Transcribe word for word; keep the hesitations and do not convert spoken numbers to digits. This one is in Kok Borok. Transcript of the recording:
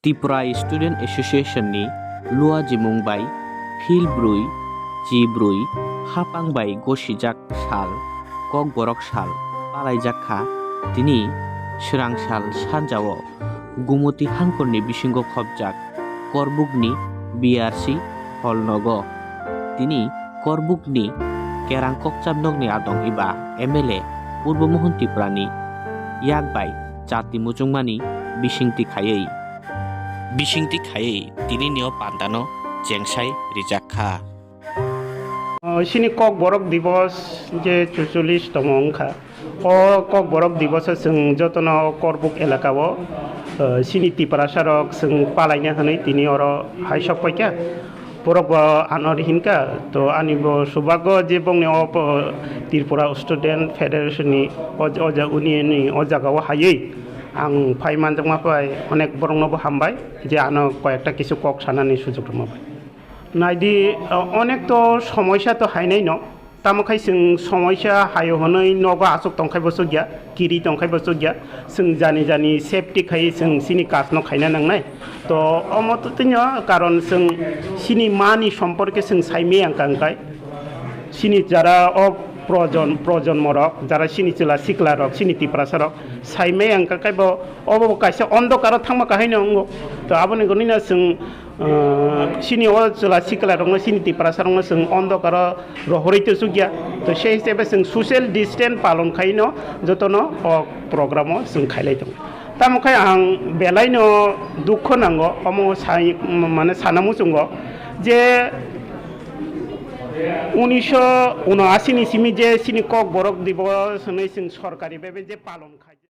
Tripura Student Association ni luajimung bai phil brwi, chi brwi, hapang bai gosijak sal, Kokborok sal palaijak kha. Tini swrang sal sanjao Gumoti hangkorni bisingo khopjak Korbukni B R C hall nogo. Tini Korbukni kerang kokchap nokni adong iba M L A Purbo Mohon Tripurani yak bai chati muchungmani bisingtwi khaiwi, bisingtwi khaiwi tinini o pandano chengsai rijak kha. O, chini Kokborok Divos je chucholish tongmo wngkha. O Kokborok Divoso chwng jotono Korbuk elakao, o, chini Tiprasarok chwng palaina hwnwi tini oro hai sok paikha. Borok bo ano hinkha, to ani bo subagw je bongni o po-, Tripura Student Federation ni o, o ja-, union ni o jagao haiwi ang phai manjakma pai onek borokno bo hambai je ano koyekta kisu kok sanani sujok rwma bai. Naidi, o, onek to somoisa to hainai no. Tamo khai chwng somoisa hayo hwnwi nogo aswk tongkhai bo chukya, kiri tongkhai bo chukya. Chwng jani jani safety khai chwng chini kasno khaina nangnai. To omo to tino karon chwng chini mani somporke chwng saimai ang kangkai. Chini jara o projon-, projonmorok, jara chini chwla siklarok, chini Tiprasarok saimai ang kangkai bo obo bo kaisa ondokaro thangma kahaino wngo. To aboni gonino chwng, uh, chini o chwla siklarokno, chini Tiprasarokno chwng ondokaro rohorwi to chukya. To sei hisabe chwng social distance palon khaino jotono o programo chwng khailai tongo. Tamo khe ang belaino dukho nango, omo sai, mane sana muchungo je unisho unoashi ni simi je chini Kokborok Divos hwnwi chwng sorkari bhabe je palon khai.